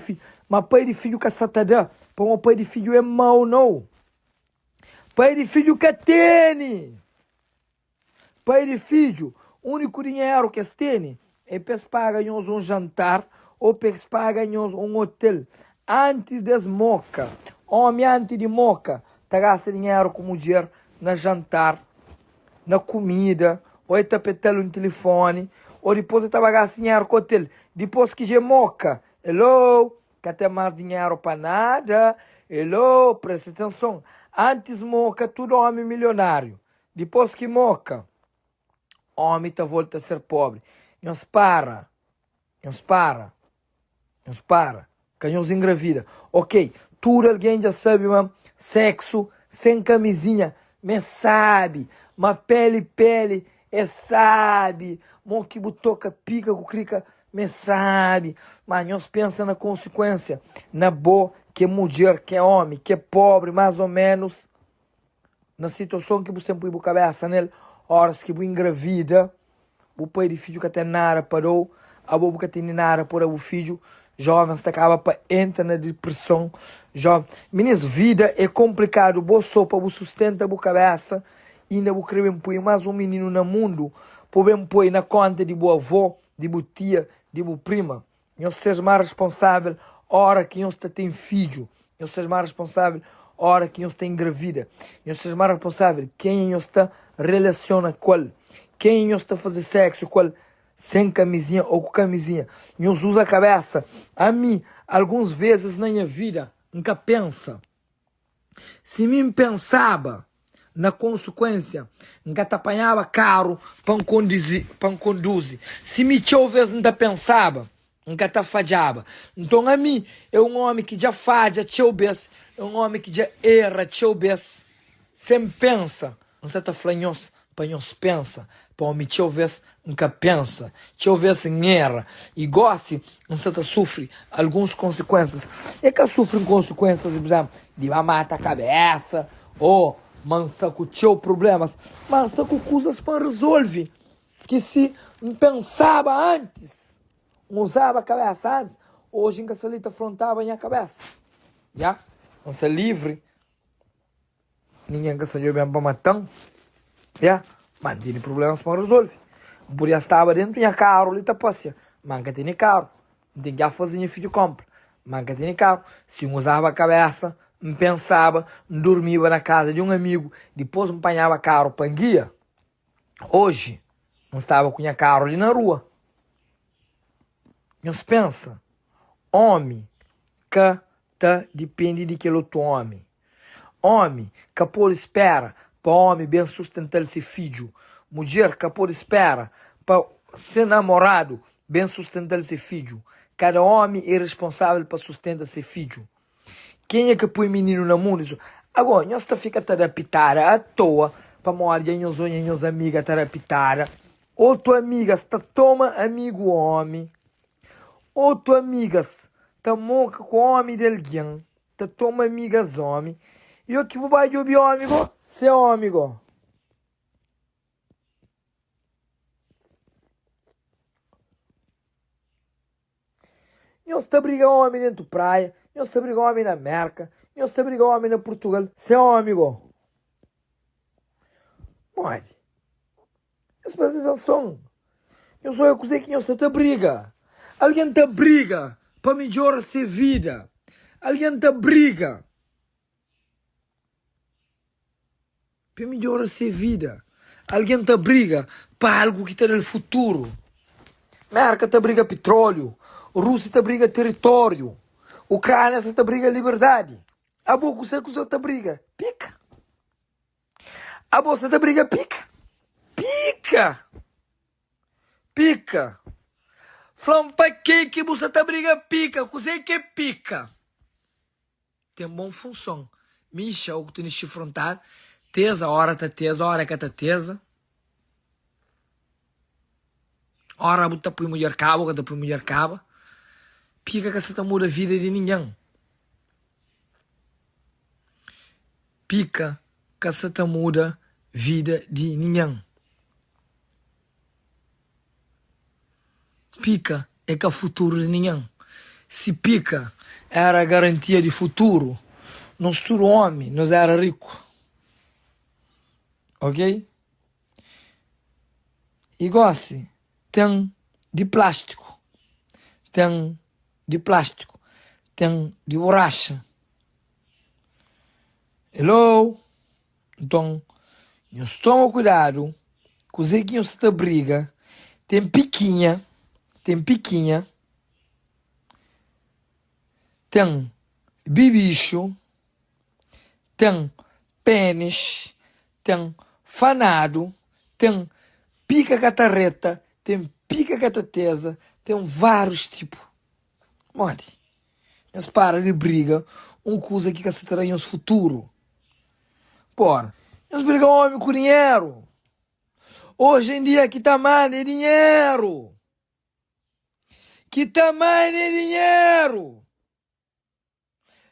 fidju. Ma pai di fidju ka sa ta da, pamodi pai di fidju é mau nau. Pai di fidju ka tene. Pai di fidju, úniku dinheru ki es tene é pa es paga nhos un jantar ô pa es paga nhos un otel antis di es moka. Ómi antis di moka ta gasta dinheru ku mudjer na jantar, na kumida, ô el ta peta-l un tilifóni, ô dipôs el ta ba gasta dinheru ku otel. Dipôs ki dja e moka, hello, ka ten más dinheru pa nada, hello, presta atenson, antis moka tudu ómi milionáriu, dipôs ki moka, ómi ta volta ser pobri. Nhos para, nhos para. Nhos para, ka nhos engravida. Ok, tudu algen dja sabe ma sexo sen kamizinha ma é sabi, ma peli peli é sabi, mo ki bu toka pika ku krika ma é sabi. Ma nhos pensa na konsikuensia na bo ki é mudjer, ki é omi, ki é pobri mas o menus, na situason ki bu sen pui bu kabesa nel, oras ki bu engravida, bu pai di fidju ka ten nada pa dau, abo bu ka tene nada pa da bu fidju, jovens ta kaba pa entra na dipreson, jo, minis vida é konplikadu, bo so pa bu sustenta bu kabesa, inda bu kre ben pui mas un mininu na mundu, pa bu ben poi na konta di bu avó, di bu tia, di bu prima. Nhos ser más responsável óra ki nhos ta ten fidju. Nhos ser más responsável óra ki nhos ta engravida. Nhos ser más responsável kenha nhos ta relasiona ku el, kenha nhos ta faze séksu ku el, sen kamizinha ô ku kamizinha. Nhos uza kabésa. Ami, alguns vezes na nha vida, N ka pensa. Si mi N pensaba na konsikuensia, N ka ta panhaba karu pa N kondizi, pa N konduzi. Si mi txeu ves N ta pensaba, N ka ta fadjaba. Nton ami é un omi ki dja fadja txeu bes, é un omi ki dja era txeu bes. Sen pensa, N sa ta fla nhos pa nhos pensa, pamo txeu ves N ka pensa, txeu ves N era, i gosi N sa ta sufri alguns konsikuensas. É ka sufri konsikuensas, pur izénplu, di ba mata kabésa ô ma N sta ku txeu prublémas, ma N sta ku kuzas pa N rezolve ki si N pensaba antis, N uzaba kabésa antis, oji N ka sta li ta frontaba nha kabésa. Ya, N sta livri. Ningen ka sta djobe-m pa mata-m. Ya, ma N tene prublémas pa N rezolve. N podia staba déntu nha karu li ta pasia, má N ka tene karu. N ten ki al faze nha fidju kónpra, má N ka tene karu. Si N uzaba kabésa, N pensaba, N durmiba na kaza di un amigu, dipôs N panhaba karu pa N gia. Oji, N staba ku nha karu li na rua. Nhos pensa, ómi ka ta dipende di kel otu ómi. Ómi ka pode spera pa ómi ben sustenta-l se fidju. Mudjer ka pode spera pa se namoradu ben sustenta-l se fidju. Kada ómi é responsável pa sustenta se fidju. Kenha ki poi mininu na mundu? Agó, nhos ta fika ta da pitada atoa pamodi dja nhos odja nhos amiga ta da pitada. Otu amigas ta toma amigu ómi. Otu amigas ta moka ku ómi di algen. Ta toma amigas omi. I o ki bu bai djobi omi go? Se omi go. Nhos ta briga omi dentu praia, nhos ta briga omi na Merka, nhos ta briga omi na Purtugal. Se omi go. Modi? Nhos presta atenson. Nhos odja kuzê ki nhos sta ta briga. Algen ta briga pa midjora se vida. Algen ta briga pa midjora se vida. Algen ta briga pa algu ki ta da-l futuru. Merka ta briga pitróliu, Rúsia ta briga tiritóriu, Ukránia sta ta briga liberdadi. Abo kuzê ku sa ta briga? Pika! Abo sa ta briga pika? Pika! Pika! Fla-m pa ke ki bu sa ta briga pika? Kuzê ki é pika? Ten bon funson. Mi N xau ku tene xifrontadu. Teza, ora ta teza, ora ka ta teza. Ora bu ta pui mudjer kaba, o ka ta pui mudjer kaba. Pika ka sa ta muda vida di ningen. Pika ka sa ta muda vida di ningen. Pika é ka futuru di ningen. Si pika era garantia di futuru, nos tudu omi nos era riku. Ok? I gosi ten di plástiku, ten di plástiku, ten di buraxa. Hello? Nton, nhos toma kuidadu kuzê ki nhos sta ta briga. Ten pikinha, ten pikinha, ten bibixu, ten pênis, ten fanadu, ten pika ka ta reta, ten pika ka ta teza, ten várius tipu. Modi? Nhos para di briga un kuza ki ka sa ta da nhos futuru. Pora, nhos briga omi ku dinheru. Oji en dia ki ta manda é dinheru. Ki ta manda é dinheru.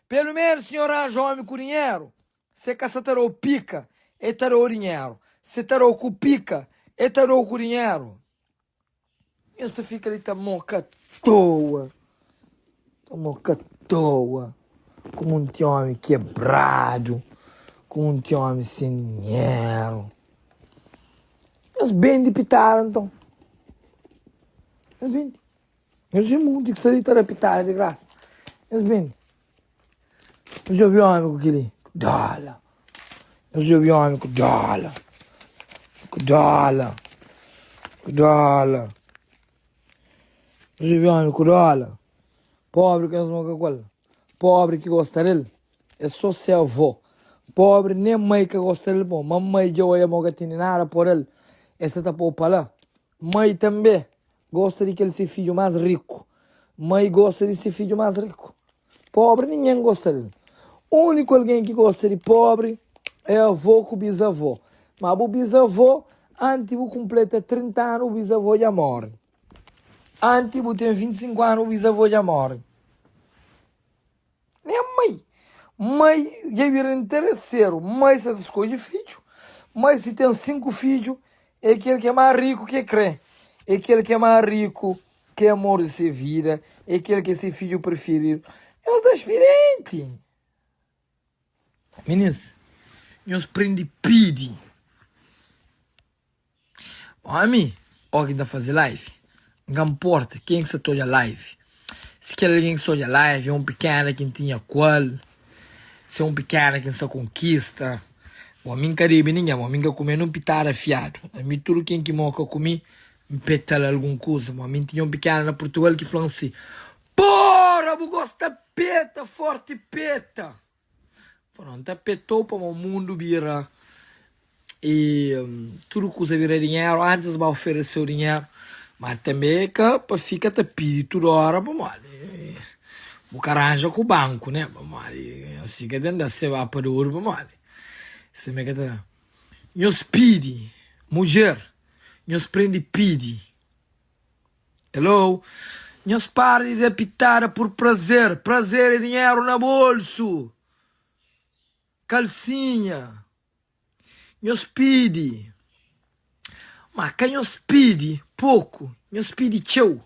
Pelu menus si nho ranja omi ku dinheru, se ka sa ta da-u pika, e ta da-u dinheru. Se ta da-u ku pika, e ta da-u ku dinheru. Nhos ta fika li ta moka toa, ta moka toa ku munti omi kebradu, ku munti omi sen dinheru. Nhos bende pitada nton. Nhos bende. Nhos vi munti ki sta li ta da pitada di grasa. Nhos bende. Nhos djobe omi ku kili, ku dóla. Nhos djobe omi ku dóla, ku dóla, ku dóla. Nhos djobe omi ku dóla. Pobri ki nhos moka ku el, pobri ki gosta del, é so se avó. Pobri nen mai ka gosta del, pamodi mamai dja oia ma bu ka tene nada por el, el sta ta pô-u pa la. Mai tanbe gosta di kel se fidju más riku. Mai gosta di se fidju más riku. Pobri ningen gosta del. Úniku algen ki gosta di pobri é avó ku bizavó. Má bu bizavó, anti bu kunpleta 30 anu, bu bizavó dja móre. Anti bu ten 25 anu, bu bizavó dja móre. Nha mai. Mai dja bira intereseru. Mai sa ta skodje fidju. Mai si ten 5 fidju, é kel ki é más riku ki é kre. É kel ki é más riku ki é amor di se vida, é kel ki é se fidju prifiridu. Nhos da spirienti. Minis, nhos prende pidi. Omi, o ki ta faze live, N ka nporta ken ki sa ta odja live. Si kel algen ki sta odja live é un pikena ki N tinha ku el, si é un pikena ki N sta konkista, bon, mi N ka debe ningen, bon, mi N ka kume nun pitada fiadu. Ami tudu ken ki moka ku mi, N peta-l algun kuza. Bon, mi N tinha un pikena na Purtugal ki fla-m si, Pora, bu gosta peta, forti peta! Fala, N ta petou pamo mundu bira e tudu kuza bira dinheru. Antis es ba ofereseu dinheru, ma tanbe é ka pa fika ta pidi tudu ora pamodi bu ka ranja ku banku, ne? Pamodi nhos fika ta da se ba pa duru pamodi es tanbe ka ta da. Nhos pidi, mudjer, nhos prende pidi. Hello? Nhos para di da pitada por prazer. Prazer é dinheru na bolsu. Kalsinha. Nhos pidi. Ma ka nhos pidi poku, nhos pidi txeu.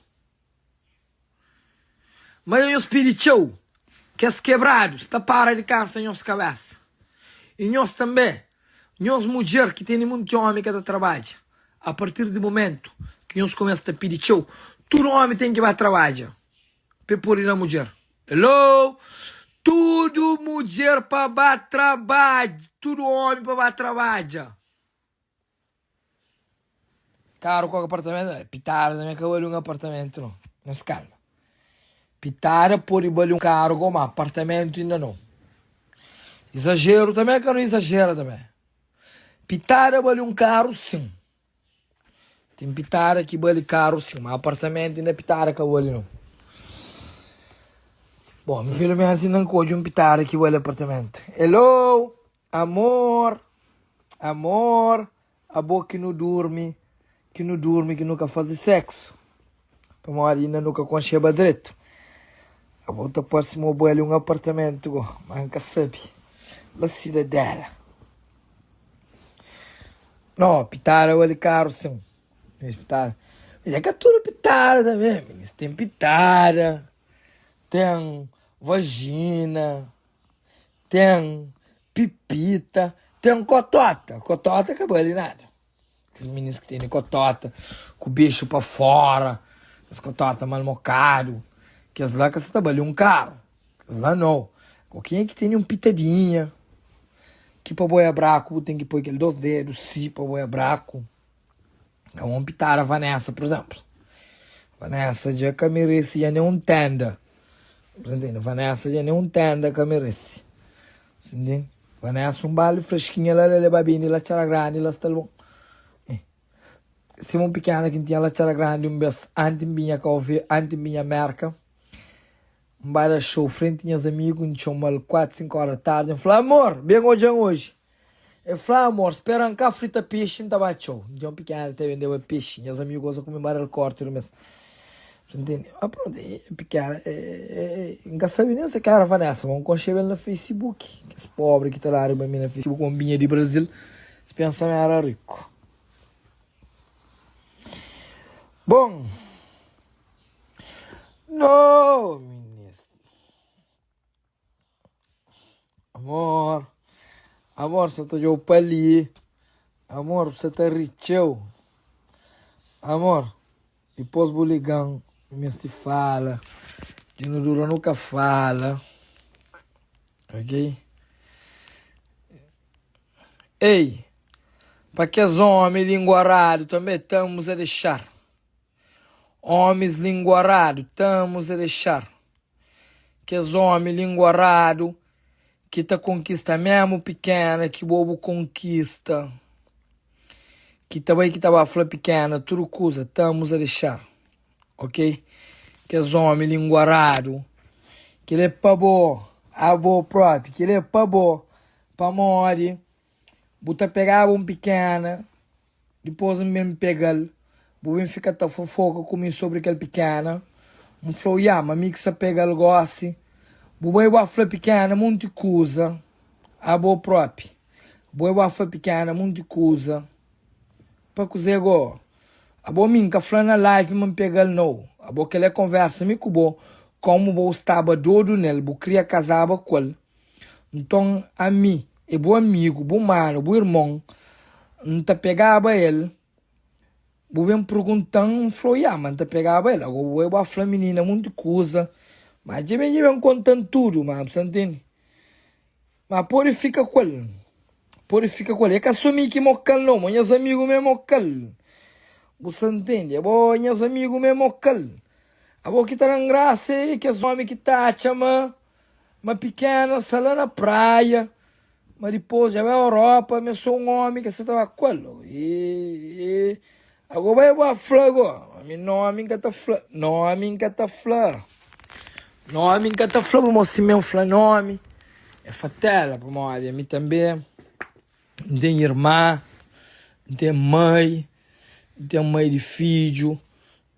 Ma nhos pidi txeu, kes kebradus ta para di kansa nhos kabesa. I nhos tanbe, nhos mudjer ki tene munti omi ka ta trabadja. A partir di mumentu ki nhos kumesa ta pidi txeu, tudu omi ten ki ba trabadja pa e pode da mudjer. Hello! Tudu mudjer pa ba trabadja, tudu omi pa ba trabadja. Karu ku apartamentu, eh, pitada tanbe ka bali un apartamentu no. Nhos kalma. Pitada pode bali un karu go, ma apartamentu inda no. Izajeru tanbe ka no izajera tanbe. Pitada bali un karu sin. Ten pitada ki bali karu sin, ma apartamentu inda pitada ka bali no. Bon, mi pelu menus inda N ka odja un pitada ki bali apartamentu. Hello, amor, amor, abo ki nu durmi, ki nu durmi ki nu ka faze seksu. Pamodi inda nu ka konxeba dretu. Abo ta parse ma bu bali un apartamentu go, ma N ka sabe. La sidadela. No, pitada bali karu sin. Mis pitada. Mas é ka tudu pitada tanbe, minis. Ten pitada. Ten vagina, ten pipita, ten kotota. Kotota ka bali nada. Kes minis ki tene kotota ku bexu pa fora, kes kotota mal mokadu, kes la ka sa ta bali un karu. Kes la nau. Ku kenha ki tene un pitadinha ki pa boi abraku bu ten ki poi kel dos dedu si pa boi abraku. Ka un pitada Vanessa, por exemplo. Vanessa dja ka merece dja nem un tenda. Você entende? Vanessa dja nem un tenda ka merece. Você entende? Vanessa um balde fresquinha lá, ela ba bende lá txara grande, lá está bom. Eh. Se um pequena que tinha lá txara grande um bes, antes binha cá ouvir, antes binha Merca. Um bai da show frente nhas amigos, um txomal 4, 5 horas da tarde, um fala, amor, bem hoje hoje. El fla, Amor, spera-m ka frita pexi, N ta ba atxa-u. Djon Pikena ta bendeba pexi. Nhas amigu gosta kume barel korti di mes. Bu ntende? Ma prontu, e Pikena, e, N ka sabe nen se ka era Vanessa, ma N konxeba el na Facebook. Kes pobri ki ta da riba mi na Facebook, un binha di Brazil, es pensa ma era riku. Bon, no, minis. Amor, amor sa ta djou pa li Amor bu sa ta ri txeu Amor, dipôs bu liga-m Nu meste fala Dja nu dura nu ka fala Ok Ei, pa kes ómi linguaradu tanbê Tamos a dexar Ómis linguaradu Tamos a dexar Kes omi linguaradu ki ta konkista memu pikena ki bo bu konkista ki ta bai ki ta ba fla pikena tudu kuza tamos a dexar ok kes omi linguaradu kila é pa bo abo propi kila é pa bo pamodi bu ta pegaba un pikena Dipôs N ben pega-l, bu ben fika ta fofoka ku mi sobri kel pikena. N fla-u, Ya, ma mi ki sa pega-l gósi. Bu bai ba fla pikena monti kuza, abo própi. Bu bai ba fla pikena monti kuza. Pa kuzê gó? Abo mi N ka fla na live ma N pega-l nau. Abo kel é konversa mi ku bo, kómu bo staba dodu nel, bu kria kazaba ku el. Nton, ami é bu amigu, bu manu, bu irmon, N ta pegaba el. Bu ben pergunta-m, N fla-u, Ya, ma N ta pegaba el. Agora bu bai bu fla minina monti kuza, ma dja ben dja ben konta-m tudu, ma bu sa ntende? Ma pode fika ku el, pode fika ku el. É ka so mi ki moka-l nau, ma nhas amigu mê moka-l. Bu sa ntende? Abo, nhas amigu mê moka-l. Abo ki ta da-m grasa é kes ómi ki ta atxa ma. Ma pikena sa la na praia, ma dipôs dja bai Europa, mi é sô un ómi ki sa ta ba ku el. E, e, ago bai bo fla go, mi nómi N ka ta fla, nómi N ka ta fla, nómi N ka ta fla, pamodi si mi N fla nómi é fatela, pamodi ami tanbê N ten irma, N ten mai, N ten mai di fidju.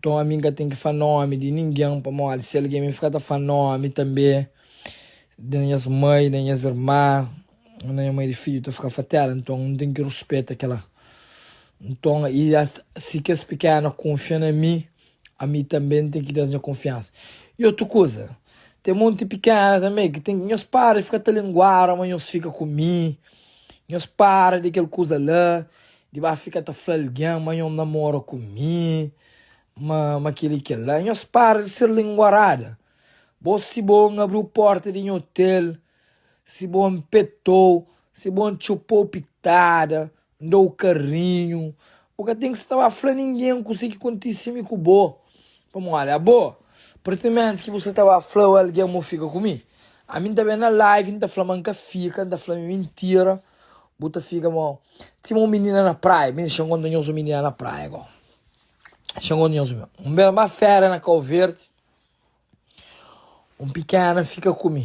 Nton ami N ka ten ki fla nómi di ningen, pamodi si algen ben fika ta fla nómi tanbê di nhas mai, di nhas irma, na nha mai di fidju ta fika fatela. Nton N ten ki ruspeta kila. Nton i si kes pikenu kunfia na mi, ami tanbê N ten ki da-s nha kunfiansa. I otu kuza, ten monti pikenu tanbê ki ten ki nhos para di fika ta linguara ma nhos fika ku mi, nhos para di kel kuza la. Di ba fika ta fla algen ma nhos namora ku mi, ma ma kel-li kel-la. Nhos para di ser linguarada. Bo si bo N abriu porta di nha otel, si bo N petou, si bo N txupou pitada, N dou karinhu, bu ka ten ki sta ba fla ningen kuzê ki kontise mi ku bo. Pamodi abo, partimenti ki bu sta ta ba fla algen ma bu fika ku mi, ami N ta ben na live N ta fla ma N ka fika, N ta fla ma é mintira. Bu ta fika mo sima un minina na praia. Bem, xa nkontra nhos un minina na praia go. Xa nkontra nhos un. Un bes ba féria na Kau Verdi, un pikena fika ku mi.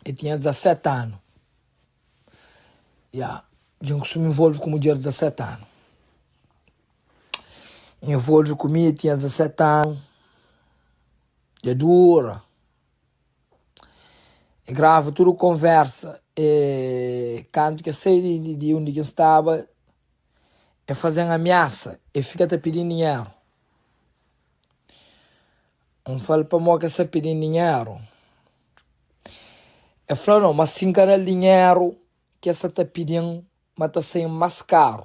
E tinha 17 anu. Ya, dja N kustuma involve ku mudjer 17 anu. Involve ku mi, e tinha 17 anu. Dja dura. E grava tudu konversa e kantu ki e sai di di undi ki N staba e faze-m amiasa e fika ta pidi-m dinheru. N fla-l pamodi ki el sta pidi-m dinheru. El fla no, ma si N ka da-l dinheru ki el sta ta pidi-m, ma ta sai-m más karu.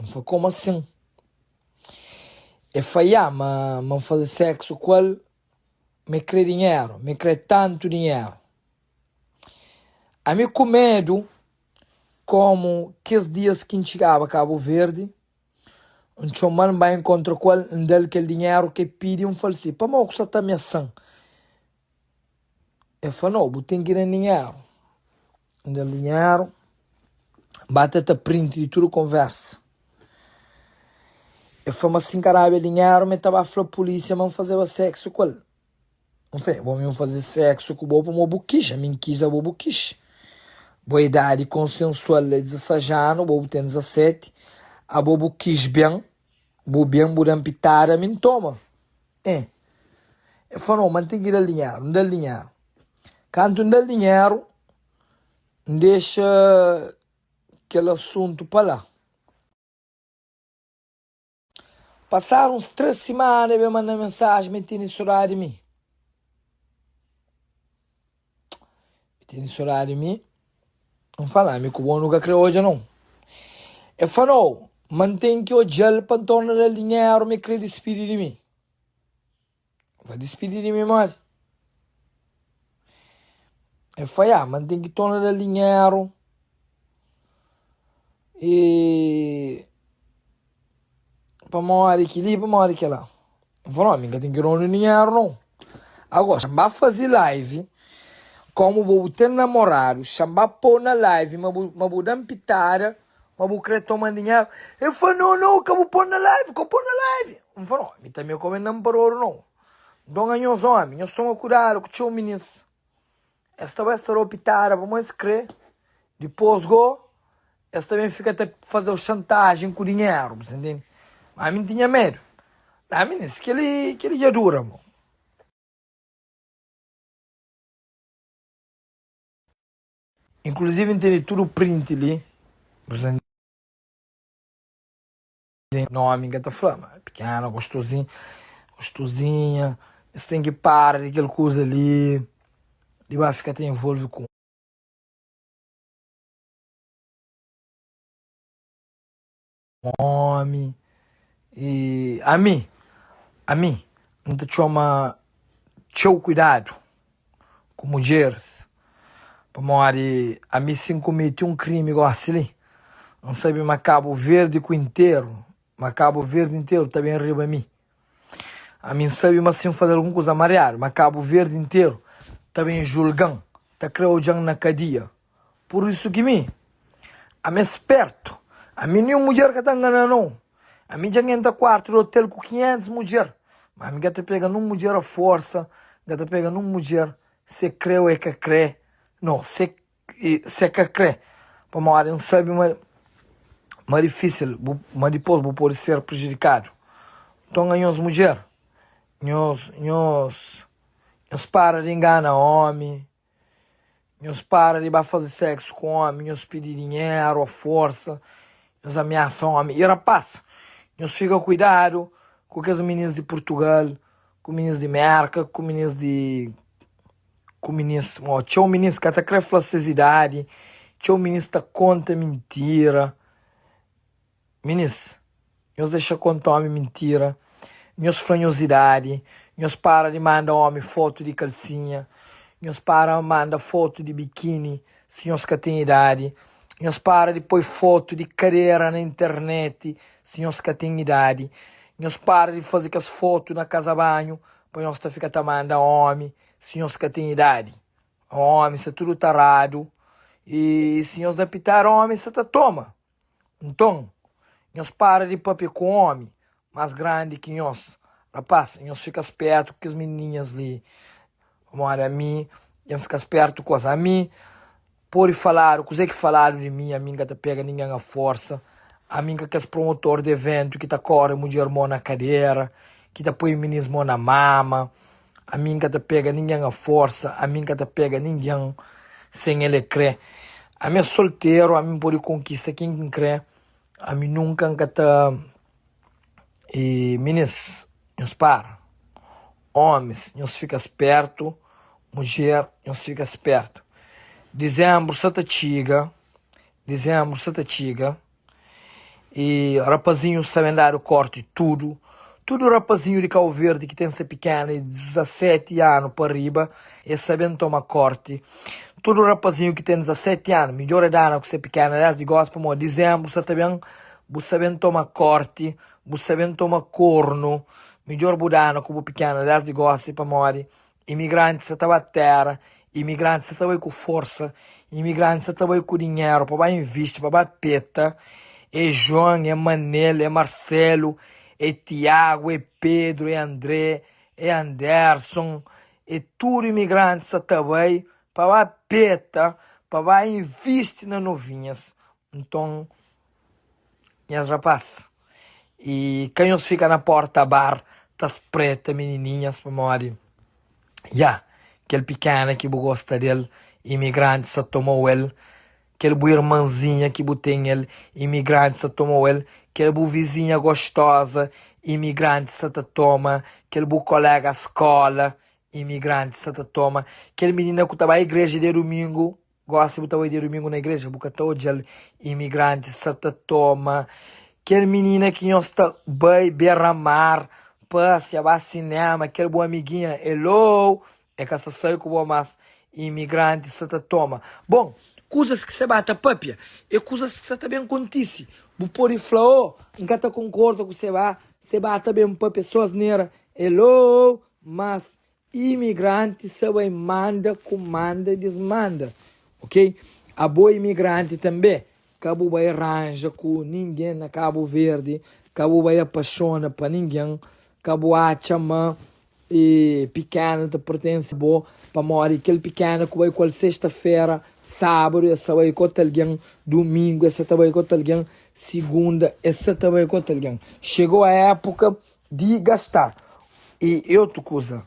N fla, Komu asin? El fla, Ya, ma ma N faze séksu ku el, ma el krê dinheru, ma el krê tantu dinheru. Ami ku medu, komu kes dias ki N txigaba Kabu Verdi, N txoma-l, N ba inkontra ku el, N da-l kel dinheru ki el pidi, N fla-l si, Pamodi ku sa ta amiasa-m? El fla, No, bu ten ki da-m dinheru. N da-l dinheru, N ba ta ta print di tudu konversa. El fla ma si N ka daba el dinheru, ma el ta ba fla pulísia ma N fazeba séksu ku el. N fla, Bo mi N faze séksu ku bo pamodi bu kis, ami N kis, abo bu kis. Bo idadi konsensual é 16 anu, bo bu ten 17, abo bu kis ben, bu ben bu da-m pitada, ami N toma. Eh. El fla, No, ma N ten ki da-l dinheru. N da-l dinheru. Kantu N da-l dinheru, N dexa kel asuntu pa la. Pasadu uns 3 simana el ben manda mensaji ma el tene sodadi di mi. El tene sodadi di mi. N fala, ami ku bo nu ka kre odja nau. El fla, nau, ma N ten ki odja-l pa N torna da-l dinheru ma el kre dispidi di mi. El fla, dispidi di mi modi? El fla, ya, ma N ten ki torna da-l dinheru i pamodi kel-li, pamodi kel-la. N fla, no, mi ka ten ki donu dinheru nau. Agora, xa N ba faze live, komu bo bu ten namoradu, xa N ba pô na live ma bu ma bu da-m pitada, ma bu kre toma-m dinheru. El fla, no, no, ka bu pô-m na live, ka bu pô-m na live. N fla, no, mi tanbe ka ben na-m parodu nau. Nton, anhos ómi, nhos toma kudadu ku txeu minis. Es ta bai es ta da-u pitada pamodi es kre, dipôs go es ta ben fika ta faze-u xantajen ku dinheru, bu sa ntende? Má ami N tinha medu. Má minis, kel-li kel-li dja dura mo. Inkluzivi N tene tudu print li, bu sa Nomi N ka ta fla, ma pikena, gostozinha, gostozinha. Es ten ki para di kel kuza li, di ba fika ta envolve ku omi. I ami, ami N ta txoma txeu kuidadu ku mudjeris, pamodi ami si N kumete un krimi gosi li, N sabe ma Kabu Verdi ku interu, ma Kabu Verdi interu ta ben riba mi. Ami N sabe ma si N faze algun kuza mariadu, ma Kabu Verdi interu ta ben julga-m, ta kre odja-m na kadia. Pur isu ki mi, ami é spertu, ami ninhun mudjer ka ta ngana nau. Ami dja N entra kuartu di otel ku 500 mudjer, ma ami ka ta pega nun mudjer a forsa, N ka ta pega nun mudjer si e kre o e ka kre, no, si e ka kre, pamodi N sabe ma ma difisil, ma dipos bu pode ser prejudikadu. Nton anhos mudjer, nhos nhos nhos para di ngana omi. Nhos para di ba faze seksu ku omi, nhos pidi dinheru a forsa, nhos amiasa omi. I rapaz, nhos fika kuidadu ku kes minis di Purtugal, ku minis di Merka, ku minis di ku minis, mo txeu minis ka ta kre fla ses idadi, txeu minis ta konta mintira. Minis, nhos dexa konta omi mintira, nhos fla nhos idadi, nhos para di manda omi fotu di kalsinha, nhos para manda fotu di bikini si nhos ka ten idadi, nhos para di poi fotu di kadera na internet si nhos ka ten idadi, nhos para di faze kes fotu na kaza banhu pa nhos ta fika ta manda omi si nhos ka ten idadi. Omi sta tudu taradu i si nhos da pitada omi sta ta toma. Nton, nhos para di pâpia ku ómi más grandi ki nhos. Rapás, nhos fika spértu ku kes minininhas li, pamodi ami dja N fika spértu ku es. Ami, pode faladu kuzê ki faladu di mi, ami N ka ta pega ningen aforsa. Ami N ka kes promotor di eventu ki ta kóre mudjer mô na kadera, ki ta poi minis mô na mama. Ami N ka ta pega ningen aforsa, ami N ka ta pega ningen sen el e kre. Ami é solteru, ami N pode konkista ken ki N kre, ami nunka N ka ta. E minis, nhos para. Omis, nhos fika spertu, mudjer, nhos fika spertu. Dizembru sa ta txiga, dizembru sa ta txiga i rapazinhus sa ben dadu korti tudu. Tudu rapazinhu di Kau Verdi ki ten se pikena di 17 anu pa riba, es sa ben toma korti. Tudu rapazinhu ki ten 17 anu, midjor é dana ku se pikena desdi gosi, pamodi dizembru sa ta ben, bu sa ben toma korti, bu sa ben toma kornu. Midjor bu dana ku bu pikena desdi gosi, pamodi imigranti sa ta ba tera, imigranti sa ta bai ku forsa, imigranti sa ta bai ku dinheru pa ba invisti, pa ba peta. É Joan, é Manel, é Marcelo, é Tiago, é Pedro, é André, é Anderson, é tudu imigranti sa ta bai pa ba peta, pa ba invisti na novinhas. Nton, nhas rapás, i ka nhos fika na porta bar ta spreta minininhas pamodi ya, kel pikena ki bu gosta del, imigranti sa tomau el, kel bu irmanzinha ki bu ten el, imigranti sa tomau el, kel bu vizinha gostoza, imigranti sa ta toma, kel bu kolega skola, imigranti sa ta toma, kel minina ku ta bai igreja dia dumingu, Gosi bu ta bai dia dumingu na igreja, bu ka ta odja-l. Imigranti sa ta toma kel minina ki nhos ta bai bera-mar, pasia, ba sinema, kel bu amiginha, hello, e ka sa sai ku bo mas. Imigranti sa ta toma. Bon, kuzas ki sa ba ta papia e kuzas ki sa ta ben kontise. Bu pode fla, oh, N ka ta konkorda ku Seba, Seba ta ben papia so asnera, hello, mas Imigranti sa bai manda ku manda dismanda ok abo imigranti tambe ka bu bai ranja ku ninguem na Cabo Verde ka bu bai apaixona pa ninguem ka bu atxa ma e pikena ta pertence bo pamodi kel pikena ku bai ku el sexta fera sábado e sa bai ku otu alguem domingo e sa ta bai ku otu alguem segunda e sa ta bai ku otu alguem chegou a época di gastar. E otu kuza,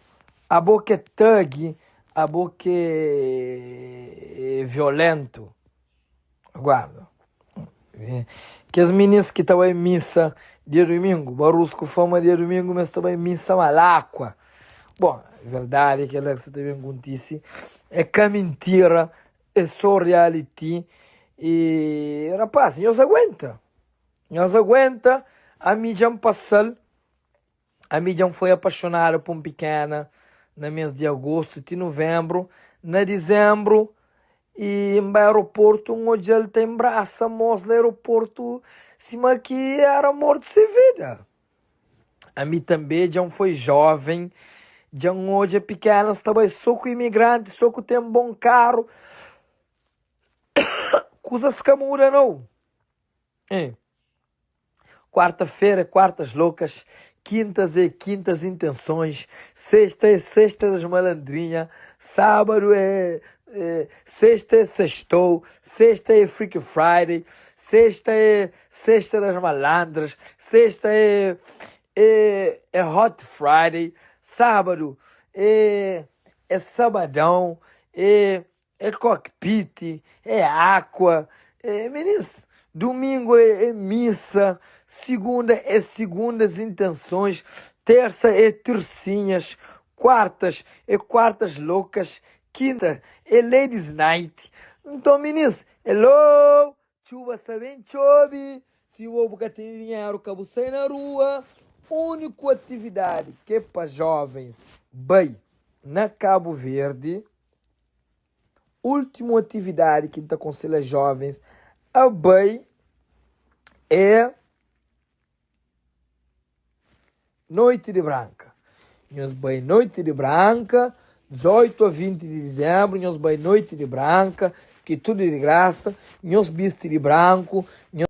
abo ke thug, abo ke violentu, guarda, kes minis ki ta bai misa dia dumingu, barus ku fama dia dumingu ma es ta bai misa malakua. Bon, verdadi kela ki sa ta ben kontise é ka mintira, é so reality. E rapaz, nhos aguenta. Nhos aguenta, ami dja-m pasa-l. Ami dja-m foi apaxonadu pa un pikena na mês di agostu ti nuvenbru. Na dizenbru, i N bai aeroportu, N odja-l ta inbrasa mos na aeroportu sima ki éra amor di se vida. Ami tanbe dja-m foi jóven, dja-m odja pikenas ta bai so ku imigranti, so ku ten bon karu. Kuzas ka muda nau. Hein. Quarta-feira é quartas loucas, quintas é quintas intenções, sexta é sexta das malandrinha, sábado é, é sexta é sextou, sexta é Freaky Friday, sexta é sexta das malandras, sexta é, é, é Hot Friday, sábado é, é sabadão, é É cockpit, é aqua, é minis, domingo é, é missa, segunda é segundas intenções, terça é tercinhas, quartas é quartas loucas, quinta é ladies night. Então, minis, hello! Txuba sa ben txobi, si bo bu ka tene dinheru ka bu sai na rua. Úniku atividadi ke pa jovens bai na Cabo Verde. Últimu atividadi ki N ta konselha jovens a bai é Noiti di Branka. Nhos bai Noiti di Branka, 18 a 20 di dizenbru, nhos bai Noiti di Branka, ki tudu di grasa, nhos bisti di branku, nhos.